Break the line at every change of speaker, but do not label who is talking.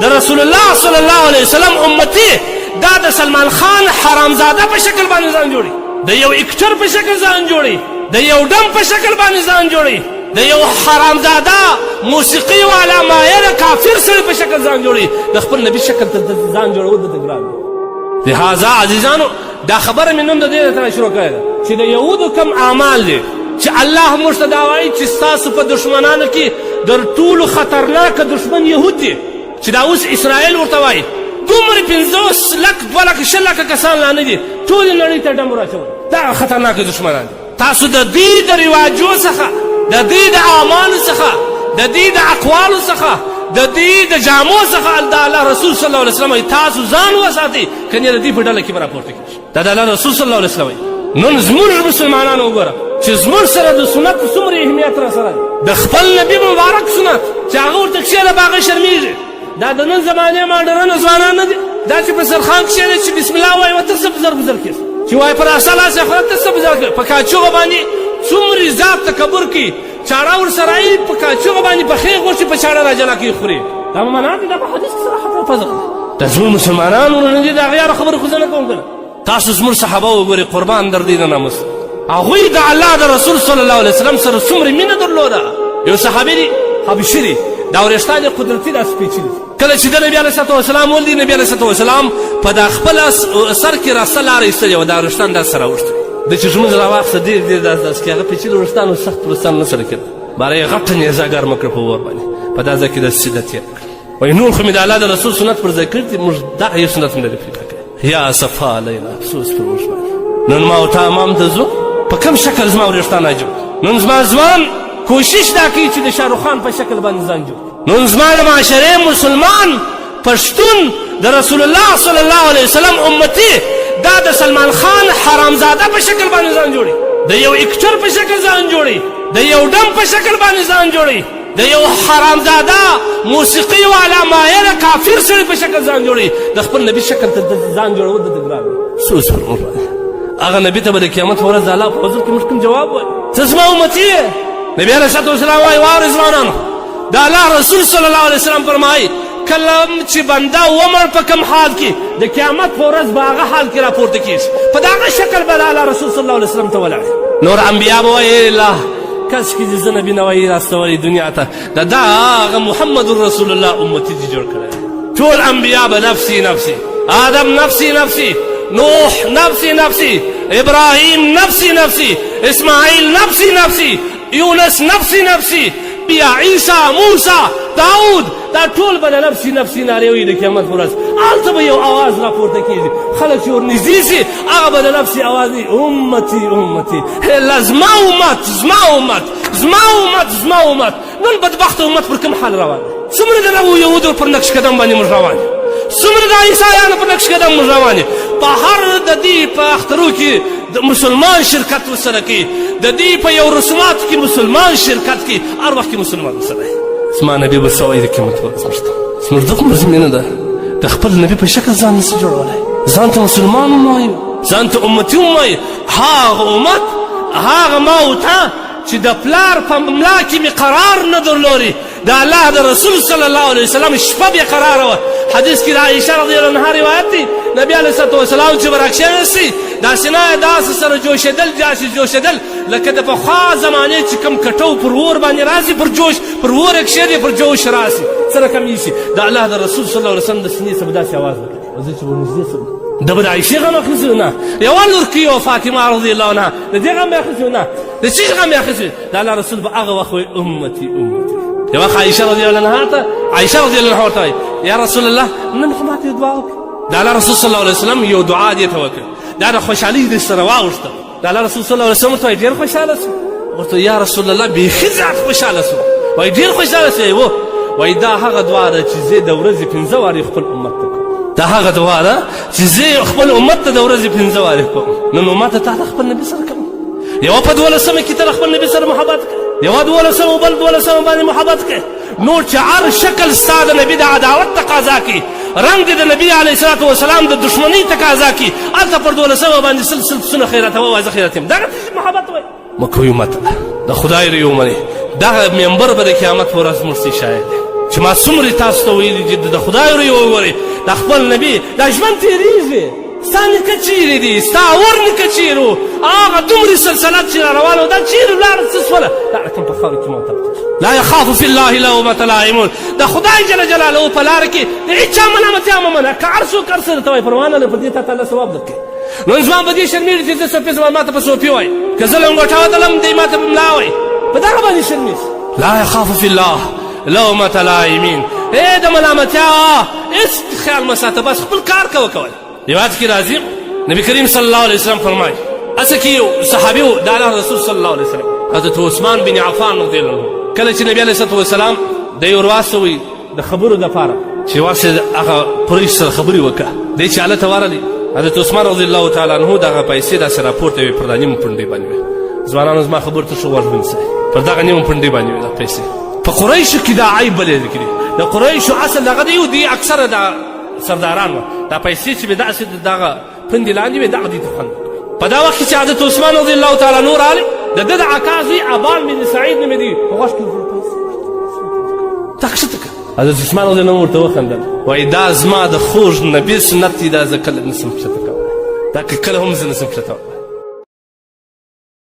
د رسول الله صلی الله علیه وسلم امتی دا د سلمان خان حرامزاده په شکل باندې ځان جوړي، د یو اکټر په شکل ځان جوړي، د یو ډم په شکل باندې ځان جوړي، د یو حرامزاده موسیقي والا مایره کافر سړي په شکل ځان جوړي. د خپل نبي شکل ته ځان جوړول د ګران دي. لهذا عزیزانو، دا خبره مې نن د دې سره شروع کړې ده چې د یهودو کم اعمال دي چې الله موږ ته دا وایي چې ستاسو په دښمنانو کې در ټولو خطرناک دښمن یهود دي، چې دا اوس اسرائیل ورته وایي. دومره 50 لک، 2 لک، 20 لکه کسان لا نه دي، ټولې نړۍ ته ډم وراچول. دا خطرناک دښمنان دي. تاسو د دوی د رواجو څخه، د دوی د اعمالو څخه، د دوی د اقوالو څخه، د دوی د جامو څخه د الله رسول صلی الله علیه وسلم تاسو ځان وساتئ، کنې د دوی په ډله کې به راپورته کېږي. دا د الله رسول صلی الله علیه وسلم. نن زموږ مسلمانانو وګوره چې زموږ سره د سنت څومره اهمیت را سره دی، د خپل نبي مبارک سنت چې هغه ورته کښېنه په هغه شرمېږي. دا د نن زمانې ماډرنه ځوانان نه دي، دا چې په سرخان کښېنه چې بسم الله وایي ورته څه په زر په زر کېږي، چې وایي پر اصل لاس یې خوره ته څه په زر کېږي. په کاچوغه باندې څومره ذات تکبر کوي، چاړه ورسره یې په کاچوغه باندې پخې غوښې په چاړه راجلا کوي خوري. دا به معنا دی، دا په حدیث کې صراحت الفاظ ده. دا زموږ مسلمانان ورونه دي، د هغیارو خبرې خو زه نه کوم. که تاسو زموږ صحابه وګورئ، قربان در دی د ناموس، هغوی د الله د رسول صلی الله علیه وسلم سره څومره مینه درلوده. یو صحابي دی، حبشي دی، دا ورېښتان یې قدرتي داسې پېچلي دي. کله چې د نبي علیه الصلات والسلام ولید، نبي علیه الصلات والسلام په دا خپل سر کې راسته لاره ایستلې وه، دا ورېښتان داسې راوښتي. ده چې ږمونځ راواخیسته، ډېر ډېر داسې داسې کړي، هغه پېچلي ورېښتان و، سخت ورېښتان نه سره کېدل. باره یې غټه نیزه ګرمه کړه په اور باندې، په دا ځای کې داسې سیده تېره کړه. وایي نور خو مې د الله د رسول سنت پر ځای کړي دي، موږ دغه یو سنت هم نه دی پیدا کړی. یا اسفا علینا، افسوس پر موږ باندې. نن ما او تا امام ته ځو، په کوم شکل زما ورېښتان عجب. نن زما ځوان کوشش دا کوي چې د شاهرخ خان په شکل باندې ځان جوړ. نن زما د معاشرې مسلمان پښتون د رسول الله صلی الله علیه وسلم امتی دا د سلمان خان حرامزاده په شکل باندې ځان جوړي، د یو اکټر په شکل ځان جوړي، د یو ډم په شکل باندې ځان جوړي، د یو حرامزاده موسیقي والا مایره کافر سړي په شکل ځان جوړي. د خپل نبي شکل ته ځان جوړول د ګران دی. افسوس پر موږ باندې. هغه نبي ته به د قیامت په ورځ د الله په حضور کې موږ کوم جواب وایو؟ ته زما امتي یې. نبي علیه الصلات والسلام وایي، واورئ ځوانانو، د الله رسول صلی الله علیه وسلم فرمایي، کله چې بنده ومړ په کوم حال کې، د قیامت په ورځ به هغه حال کې راپورته کېږي، په دغه شکل به د الله رسول صلی الله علیه وسلم ته ولاړ. نور انبیا به وایي، الله کس کې چې زه نبي نه وایي راستولی دنیا ته، د دا هغه محمد رسول الله امتي دې جوړ کړی. ټول انبیا به نفسي نفسي، آدم نفسي نفسي، نوح نفسي نفسي، ابراهیم نفسي نفسي، اسماعیل نفسي نفسي، یونس نفسي نفسي، بیا عیسی، موسی، داود، دا ټول به د نفسي نفسي نارې وایي د قیامت په ورځ. هلته به یو اواز راپورته کېږي، خلک چې ورنږدې شي هغه به د نفسي اواز وي، امتي امتي، هله زما امت، زما امت، زما امت، زما امت. نن بدبخته امت پر کوم حال روان دی؟ څومره د دغو یهودو پر نقش قدم باندې موږ روان یو، څومره د عیسایانو پر نقش قدم موږ روان یو. په هر د دې په اخترو کې د مسلمان شرکت ورسره کوي، د دې په یو رسوماتو کې مسلمان شرکت کوي، هر وخت کې مسلمان ورسره دی. زما نبي به څه وایي د قیامت په ورځ موږ ته؟ زموږ دغومره مینه ده، د خپل نبي په شکل ځان نسي جوړولی، ځان ته مسلمان هم وایو، ځان ته امتي هم وایو. هغه امت، هغه ما او تا چې د پلار په ملا کې مې قرار نه درلودی، د الله د رسول صلی الله علیه وسلم شپه بې قراره وه. حدیث کې د عایشه رضی الله عنها روایت دی، نبی علیه الصلات والسلام چې به راکښېنستی داسې نه داسې سره جوشېدل، داسې جوشېدل لکه د پخوا زمانې چې کوم کټو پر اور باندې راسي، پر جوش پر اور یې کښېږدي، پر جوش راسي، څه رقم یې شي. د الله د رسول صلی الله علیه وسلم د سینې څخه به داسې اواز وکړي، زه چې ورنږدې شم ده به د عایشې غم اخیستی نه، یوه لورکۍ وه فاطمه رضی الله عنها، د دې غم یې اخیستی نه، د څه شي غم یې اخیستی؟ د الله رسول به هغه وخت وایي امتي امتي. یو وخت عایشه رضی الله عنها ته، عایشه رضی الله عنها ورته وایي، یا رسول الله نن خو ماته یو دعا وکړه. د الله رسول صلی الله علیه وسلم یو دعا دې ته وکړه، دا د خوشحالۍ دې سره واوښته. د الله رسول صلی الله علیه وسلم ورته وایي ډېر خوشحاله سو. ورته یا رسول الله بیخي زیات خوشحاله سو. وایي ډېر خوشحاله سو. و وایي دا هغه دعا ده چې زه د ورځې 5 وارې خپل امت ته کوم. دا هغه دعا ده چې زه خپل امت ته د ورځې 5 وارې کوم. نن امت ته د خپل نبي سره کوم. یوه په 12مه کې ته خپل نبي سره محبت کړه، یوه 12مه بل 12مه باندې محبت کړه. نور چې هر شکل ستا د نبي د عداوت تقاضا کوي، رنګ دې د نبي علیه الصلات والسلام د دښمنۍ تقاضا کوي، هلته پر 12مه باندې سل سل پسونه خیراتوه، وایه زه خیرات یم. دغه محبت وایي مه کوئ امت د خدای لوی ومنئ. دغه منبر به د قیامت په ورځ موږ شاهد دی. چې ما څومره تاسو ته ویلي چې د خدای روی وګورئ، د خپل نبي دا ژوند تېرېږي. ستا نیکه چیرې دي؟ ستا اور نیکه چیرې و؟ هغه دومرې سلسلت چې را روانه دا چیرې ولاړه؟ څه سوله؟ دا رقم په خاوره کې ماته. لا يخاف في الله لومة لائم. د خدای جل جلاله په لار کې د هیچا ملامتیا مه منه، که هر څوک هر څه درته وایي پروا نه لري، په دې تا ته الله ثواب درکوي. نن زما په دې شرمېږي چې زه صوفي، زما ماته په صوفي وایي، که زه لنګوټه وتلم دی ماته په ملا وایي، په دغه باندې شرمېږي. لا يخاف في الله لومة لائمین. ای د ملامتیا هېڅ خیال مه ساته، بس خپل کار کوه کوی. روایت کې راځي نبی کریم صلی الله علیه وسلم فرمایي، هسې کې یو صحابي و د الله رسول صلی الله علیه وسلم، حضرت عثمان بن عفان رضی الله عنه، کله چې نبی علیه الصلاة والسلام دی ورواستوي د خبرو دپاره چې واسه هغه قریش سره خبرې وکړه، دی چې هلته ورغلی، حضرت عثمان رضی الله تعالی عنه دغه پیسې داسې راپورته وې، پر دا نیمه پنډۍ باندې وې. ځوانانو زما خبرو ته ښه غوږ ونیسئ. پر دغه نیمه پنډۍ باندې وې دا پیسې. په قریشو کې دا عیب بلل کېږي، د قریشو اصل دغه دی، دوی اکثره دا سرداران وه، دا پیسې چې به داسې د دغه پندې لاندې وې، دغه دوی ته خوند. په دا وخت کې چې حضرت عثمان رضی الله تعالی عنه راغلی، د ده د عکا زوی ابان بن سعید نومېدی، په غوږ کې تا کښته کړه. حضرت عثمان رضی الله ورته وخندل، وایي دا زما د خوږ نبي سنت دی، دا زه کله نسم کښته کولی، دا که کله هم زه نسم کښته.